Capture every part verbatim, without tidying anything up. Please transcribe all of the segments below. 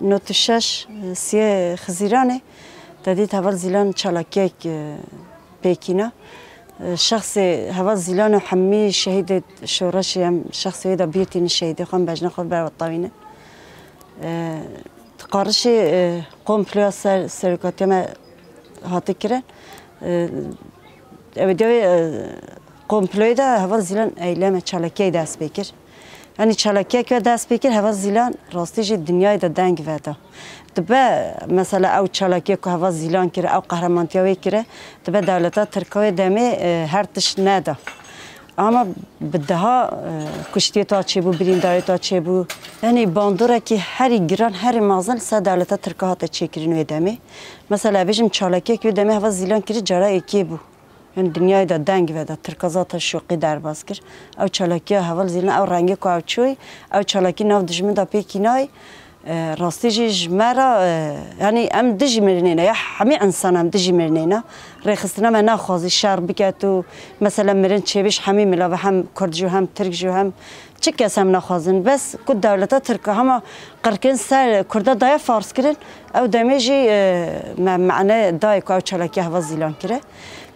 Nod û şeş, siyê Xizîranê, te dît heval Zîlan çalakiyek, e, pêkîna. E, şexsê heval Zîlan û hemî şehîdê şoreşê em şexsê wê de bîr tînin şehîdê xwe em bejna xwe ber tawînin. E, qarişê, e, komploya ser serokatiya me hate kirin. E, ew diya wê, e, komployê de heval Zîlan eyleme çalakiyek dest pê kir. Yanî çalakiyek we dest pê kir, heval Zîlan rastî jî dinyayê de deng veda. Dibe mesela ew çalakiyek ku heval Zîlan kire, ew qehremantiya wê kire, dibe dewleta Tirka wê demê, e, her tişt neda. Ama bi deha, e, kuştiyê ta çêbû, birîndarê ta çêbû. Yanî bandorekî herî giran, herî mezin li ser dewleta Tirka hate çêkirin wê demê. Mesela bêjim çalakiyek wê demê heval Zîlan kiri cara êkê bû. Yanî dinyayê de deng veda, Tirka zata şoqî derbas kir. Ew çalakiya heval Zîlan, ew rengê ku ew çûyî, ew çalakî nav dijmin de pêkî nayî. E, rastî jî ji me re, e, yanî em dijî mirinê ne, ya hemî însan em dijî mirinê ne. Rêxistina me naxwazî şer biket û mesela mirin çêbî ji hemî milav e, hem kurd jî û hem tirk jî û hem çi kes em naxwazin. Bes ku dewleta tirk hema qirkirin ser kurda daye farz kirin, ew demê jî, e, me mane dayê ku ew çalakiya heval Zîlan kire.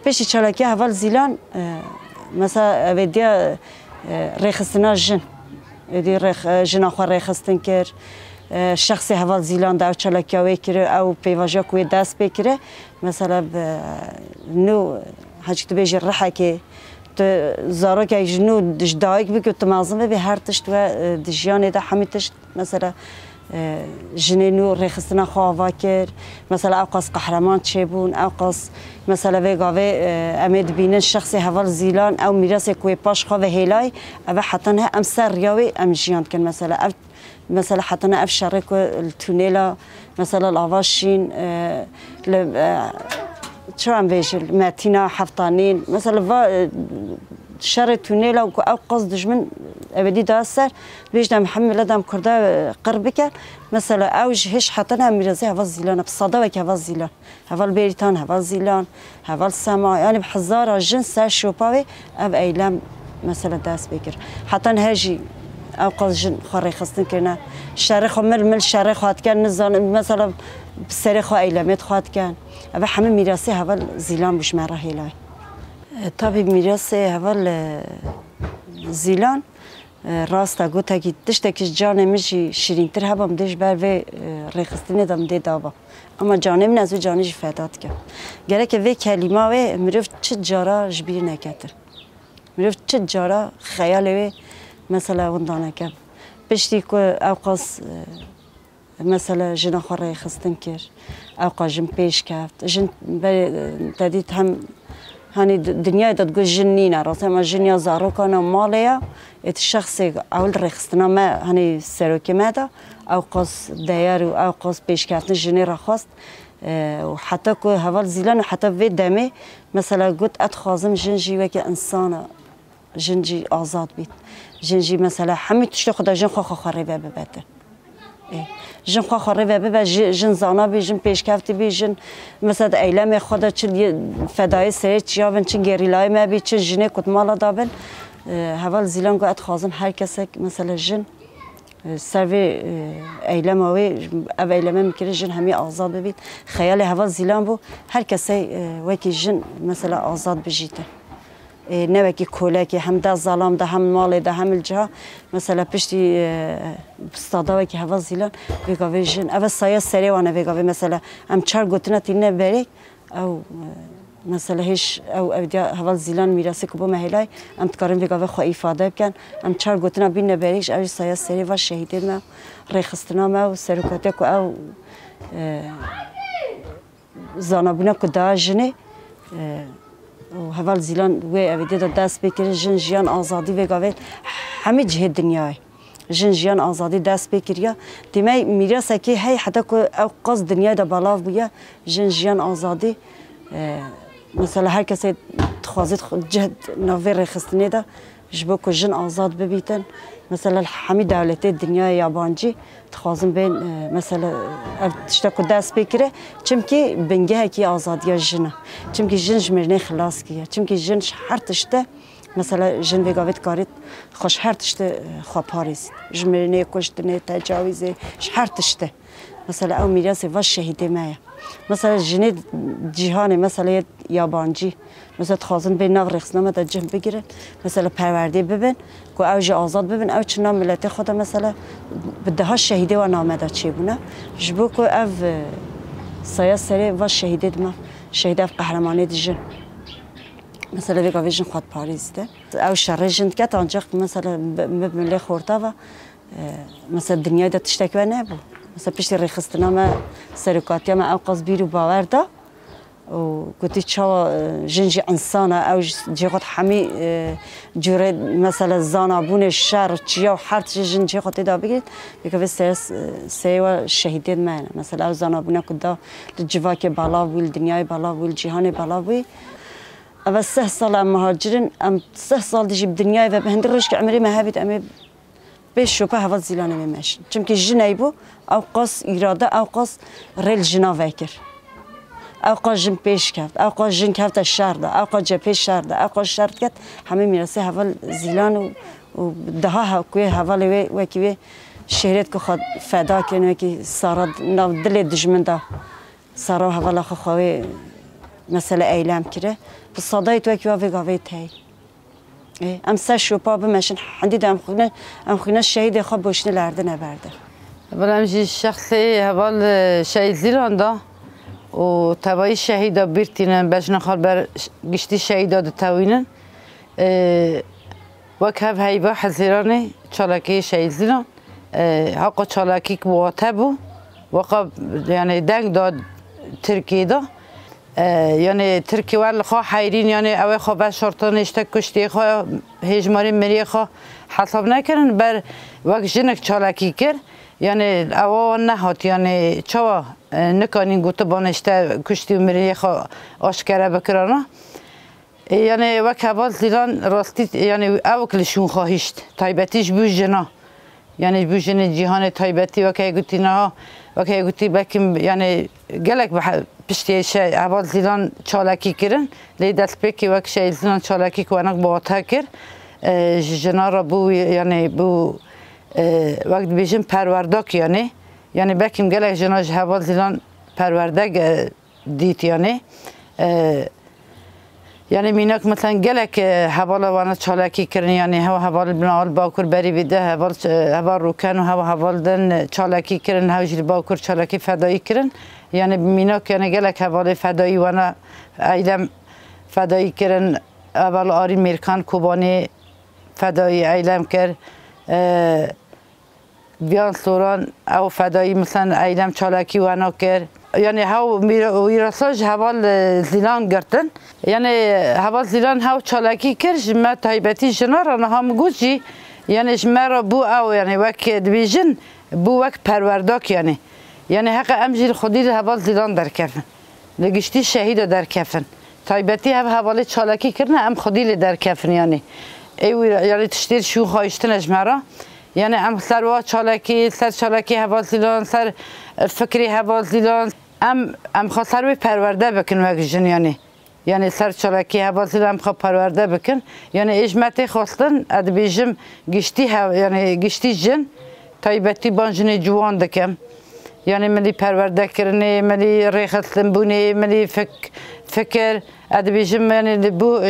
Piştî çalakiya heval Zîlan, e, mesela evê diya, e, rêxistina jin. Êdî rêx-, e, jina xwe rêxistin kir. E, şexsê heval Zîlan de ew çalakiya wê kir, ew pêvajoya ku wê dest pê kire. Mesela bi nû hecî tu bêjî rihekê, tu zarokek ji nû ji dayik bikî û tu mezin bibî, her tişt we, e, di jiyanê de hemî tişt, mesela, e, jinê nû rêxistina xwe ava kir. Mesela ew qas qehreman çêbûn, ew qas, mesela vê gavê, e, em ê dibînin şexsê heval Zîlan, ew mîrasê ku wê paş xwe ve hêlayî, ev e heta niha em ser riya wê em jiyan dikin. Mesela ev, mesela heta niha ev şerê ku li Tunêla, mesela li Avaşîn, e, li, e, çi em bêjin, li Metîna Heftanîn, mesela va, e, şerê Tunêla ku ew qas dijmin ebedî da ser, dibêjin em hemî milet em kurda, e, qir bikin. Mesela ew ji hêş heta niha mîrasê heval Zîlan e, bi sada wek heval Zîlan. Heval Bêrîtan, heval Zîlan, heval Sema, yanî bi hezara jin ser şopa wê ev eylem mesela dest pê kir. Heta niha jî ew qas jin xwe rêxistin kirine. Şerê xwe mil mil şerê xwe dikin, nizanim mesela bi serê xwe eylemê xwe dikin. Ev hemî mîrasê heval Zîlan bû ji me re hêlay. E, tabî mîrasê heval, e, Zîlan, e, rast e, gotekî tiştekî ji canê min jî şirîntir heba, min dê ji ber vê, e, rêxistinê de min dê daba. Ama canê min ez wê canê jî feda dikim. Gereke vê kelîma wê mirov çi cara ji bîr neketin. Mirov çi cara xeyalê wê mesela winda neke. Piştî ku ew qas, e, mesela jina xwe rêxistin kir. Ew qas jin pêş keft. Jin berê te dît hem, hanî di-, dinyayê de digot jin nîne. Rastî hema jin ya zarokan e, malê ye. Ê tu şexsê ew li rêxistina me, hanî serokê me de, ew qas değer û ew qas pêşkeftin jinê re xwest. E, û heta ku heval Zîlan û heta vê demê, mesela got, ez dixwazim jin jî wekî însan e. Jin jî azad bît. Jin jî mesela hemî tiştê xwe de jin xwe xwe xwe rê ve bibetin. Ê, jin xwe xwe rê ve bibe, ji-, jin zana bî, jin pêşkeftî bî, jin mesela di eylemê xwe de çi ye-, fedayê serê çiya bin, çi gerîlayê me bî, çi jinê ku di mala da bin. Ê, heval Zîlan got, ez dixwazim her kesek mesela jin, ê, ser vê, ê, eylema wê, ev eyleme min kiri, jin hemî azad bibît. Xeyalê heval Zîlan bû, her kesek, ê, wekî jin mesela azad bijîtin. Ê, ne wekî kolekê, hem de zalam de, hem malê de, hem li ciha. Mesela piştî, e, bi sada wekî heval Zîlan, vê gavê jin. Ev saya serê wan e vê gavê. Mesela em çar gotina tîne berê, ew, e, mesela hêj ew, ew diya heval Zîlan mîrasê ku bo me hêlay, em dikarin vê gavê xwe îfade bikin. Em çar gotina bîne berê, ji ew jî saya serê va şehîdê me, rêxistina me û serokatiya ku ew, e, zanabûna ku da jinê, e, û heval Zîlan wê evîdê de dest pê kirin, jin jiyan azadî vê gavê hemî cihê dinyayê. Jin jiyan azadî dest pê kiriya. Dîme mîrasekî hey heta ku ew qas dinyayê de belav bûye, jin jiyan azadî, e, mesela her kesê dixwazê dixw-, cih navê rêxistinê de, ji bo ku jin azad bibîtin, mesela li hemî dewletê dinyayê yabancî dixwazin bên, e, mesela ev tişta ku dest pê kire, çimkî bingehekî azadiya jin e. Çimkî jin ji mirinê xilas kiriye. Çimkî jin ji her tişte Mesela jin vê gavê dikarît xwe ji her tiştê xwe parêzît. Ji mirinê, kuştinê, tecawîzê, ji her tiştê. Mesela ew mîrasê va şehîdê me ye. Mesela jinê cîhanê, mesela yê yabancî, mesela dixwazin bê nav rêxistina me de cih bigirin, mesela perwerdê bibin, ku ew jî azad bibin, ew çi nav miletê xwe de mesela bi deha şehîdê wa nav me de çêbûne. Ji bo ku ev, e, saya serê va şehîdê dima, şehîd ev qehremanê dijin. Mesela vê gavê jin xwe diparêzîte. Ew şerê jin diket, ancaq mesela bi, bi milê xorta ve, e, mesela dinyayê de tiştek we nebû. Mesela piştî rêxistina me, serokatiya me ew qas bîr û bawer da û gotî çawa, e, jin jî insan e, ew ji cihê xwe hemî, e, cûrê mesela zanabûnê şer, çiya û her tiştê jin cihê xwe tê de bigirît. Vê gavê seyê, seyê we şehîdên me ne. Mesela ew zanabûne ku da li civakê belav bû, li dinyayê belav bû, li cîhanê belav bû. Ev sih sal em muhacir in, em sih sal dijî bi dinyayê ve bi hindî rojkê emirê me hebît, em ê bê şopa heval Zîlanê me meşin. Çimkî jiney bû, ew qas îrade, ew qas rê li jina vekir. Ew qas jin pêş keft, ew qas jin kefte şer de, ew qas cephê şer de, ew qas şer diket, hemî mîrasê heval Zîlan û, û daha he-, ku yê hevalê wê, wekî wê şêhrêt ku xwe feda kirin, wekî Sara di nav dilê dijmin de. Sara û hevala xwe xwe wê mesele eylem kire. Bi sadayê tu wekî wa vê gavê tey. Ê, em ser şopa bimeşin, hindî de em xwîne, em xwîne şehîdê xwe boşine li erdine berde. Bila em jî şexsê heval, e, şehîd Zîlan da û tevayî şehîda bîr tînin, bejna xwe li ber ş-, giştî şehîda ditewînin. E, wek hev heyva Hezîranê çalakiyê şehîd Zîlan, e, haqa çalakîk bi wate bû, weka, yani, deng da Tirkiyê da. E, yani, Tirkî wer li xwe heyrîn, yani, ew ê xwe veşartin, işte kuştiyê xwe, hêjmarê miriyê xwe hesab nekirin, ber wek jinik çalakî kir. Yani, ewa nehat, yani, çawa, e, nikanîn gotiban, işte kuştî û miriyê xwe aşkere bikirana. E, yani, wek heval Zîlan rastî, yani, ewk li şûn xwe hişt. Taybetî ji bo jina. Yani, ji bo jinê cîhanê taybetî, wek heye gotî niha, wek heye gotî belkim, yani, gelek bi he-, piştî şe-, heval Zîlan çalakî kirin. Lê destpêkê wek şehîd Zîlan çalakî ku wenak bi wate kir. E, ji jina re bû, yani, bû, e, wek dibêjin perwerdak, yani. Yani, belkim gelek jina ji heval Zîlan perwerdek, e, dît, yani. E, yani mînak, mesela, gelek, e, hevala wana çalakî kirin, yani hewa heval bina al Bakur berî vî de, heval, e, heval Rûken û hewa heval din, e, çalakî kirin, hew jî li Bakur çalakî fedayî kirin. Yani mînak, yani gelek hevalê fedayî wana eylem fedayî kirin, heval Arî Mêrkan Kobanê fedayî eylem kir. E, Viyan Soran ew fedayî, misan eylem çalakî wena kir. Yani hew mîra-, wîrasa ji heval, e, Zîlan girtin. Yani heval Zîlan hew çalakî kir, ji me taybetî jina re niha min got jî, yani ji me re bû ew, yani wek dibêjin, bû wek perwerdak yani. Yani heqe em jî li xwedî li heval Zîlan derkevin. Li giştî şehîda derkefin. Taybetî hev hevalê çalakî kirine, em xwedî lê derkefin, yanî. Ê wî, yanî tiştê şûn xayiştine ji me re. Yanî em ser wa çalakî, ser çalakî heval Zîlan, ser, e, fikrê heval Zîlan. Em, em xwe ser wê perwerde bikin wek jin, yanî. Yanî ser çalakî heval Zîlan em xwe perwerde bikin. Yanî ê ji me tê xwestin, ez dibêjim giştî hev-, yanî giştî jin. Taybetî ban jinê ciwan dikim. Yanî milî perwerdekirinê, milî rêxistinbûnê, milî fik-, fikir. Ez dibêjim, yanî li bo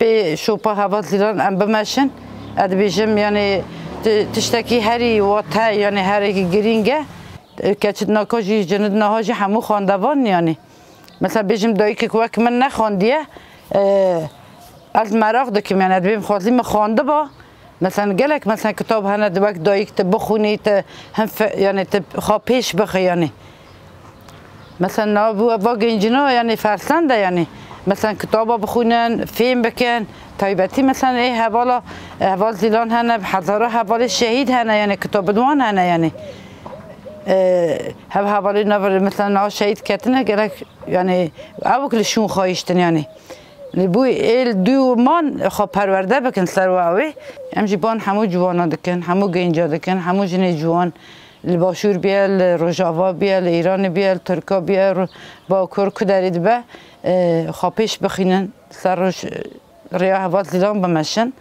pê şopa heval Zîlan em bimeşin. Ez dibêjim, yanî ti-, tiştekî herî wate, yanî herî girîng e. Keçit naka jî, jinit naha jî hemû xwendevan, yanî. Mesela bêjim dayikek wek min nexwandiye, e, ez meraq dikim, yani ez dibêm xwezî min xwandiba. Mesela gelek, mesela kitab hene di wek dayik tu bixwînî, tu hin fe-, yani tu xwe pêş bixî yani. Mesela na bu va gencina yani fersend e yani. Mesela kitaba bixwînin, fêm bikin. Taybetî mesela ê hevala, heval Zîlan hene, hezara hevalê şehîd hene yani, kitab bi wan hene yani. E, hev hevalê nav, mesela na şehîd ketine gerek yani, ewk li şûn xayiştin yani. Li bû êl dû man xwe perwerde bikin ser wa wê. Em jî ban hemû ciwana dikin, hemû genca dikin, hemû jinê ciwan li Başûr biye, li Rojava biye, li Îranê biye, li Tirka biye, Ro-, Bakur ku derê dibe, e, xwe pêş bixînin ser roj-, Rêya heval Zîlan bimeşin.